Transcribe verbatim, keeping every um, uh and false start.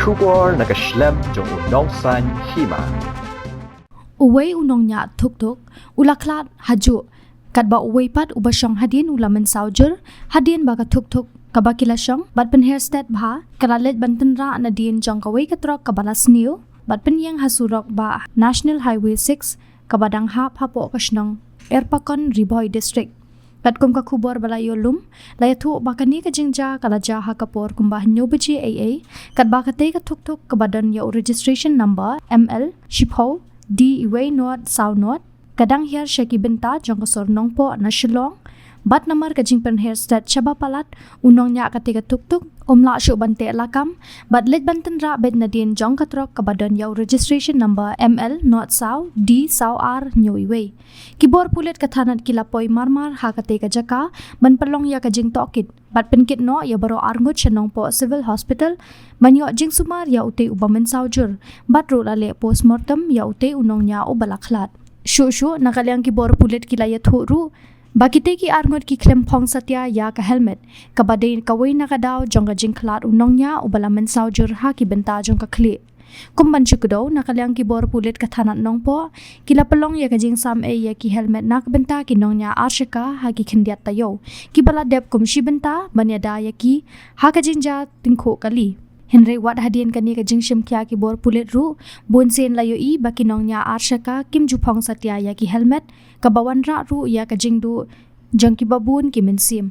Khubor na ka shlem jong u nongsan hima. Uwei u nongñiah thuk thuk u la khlad hajuh katba uwei pat uba shong hadien u la mynsaw jur hadien ba ka thuk thuk kaba ki la shong bad pynher stet bha ka la leit ban tynrah nadien jong kawei ka trok kaba la sniew bad pynïeng ha surok ba National Highway six kaba dang hap hapoh ka shnong Erpakon, Ri Bhoi District. Katkum ka khubor ba la ïoh lum, la ïathuh ba kane ka jingjia ka la jia ha ka por kumba hynñiew baje eiei, katba katei ka thuk thuk kaba don ïa u registration number M L shiphew D uwei nod saw nod, ka dang hiar sha ki bynta jong ka sor Nongpoh na Shillong. Bad namar ka jingpynher stet shaba palat, u nongñiah katei ka thuk thuk um lah shuh ban teh lakam bad leit ban tynrah beit nadien jong ka trok kaba don ïa u registration number M L nod saw D saw ar hynñiew uwei. Ki bor pulit ka thanat ki la poi marmar ha katei ka jaka ban pynlong ïa ka jingtohkit bad pynkit noh ïa baroh arngut sha Nongpoh Civil Hospital ban ïoh jingsumar ïa utei uba mynsaw jur bad ruh la leh postmortem ïa utei u nongñiah uba la khlad. Shuh shuh na ka liang ki bor pulit ki la ïathuh ruh ba kitei ki arngut ki khlem phong satia ïa ka helmet, kaba dei kawei na ka daw jong ka jingkhlad u nongñiah uba la mynsaw jur ha ki bynta jong ka khlieh. Kum ban shu kdew, na ka liang ki bor pulit ka thanat Nongpoh ki la pynlong ïa ka jingsam ei ïa ki helmet na ka bynta ki nongñiah ar shaka ha ki khyndiat taïew kiba la dep kum shi bynta ban ïada ïa ki ha ka jingjia tyngkhuh kali. Hynrei wat hadien kane ka jingshim khia ki bor pulit ruh, bun sien la ïohi ba ki nongñiah ar shaka kim ju phong satia ïa ki helmet, kaba wanrah ruh ïa ka jingduh jong kiba bun ki mynsiem.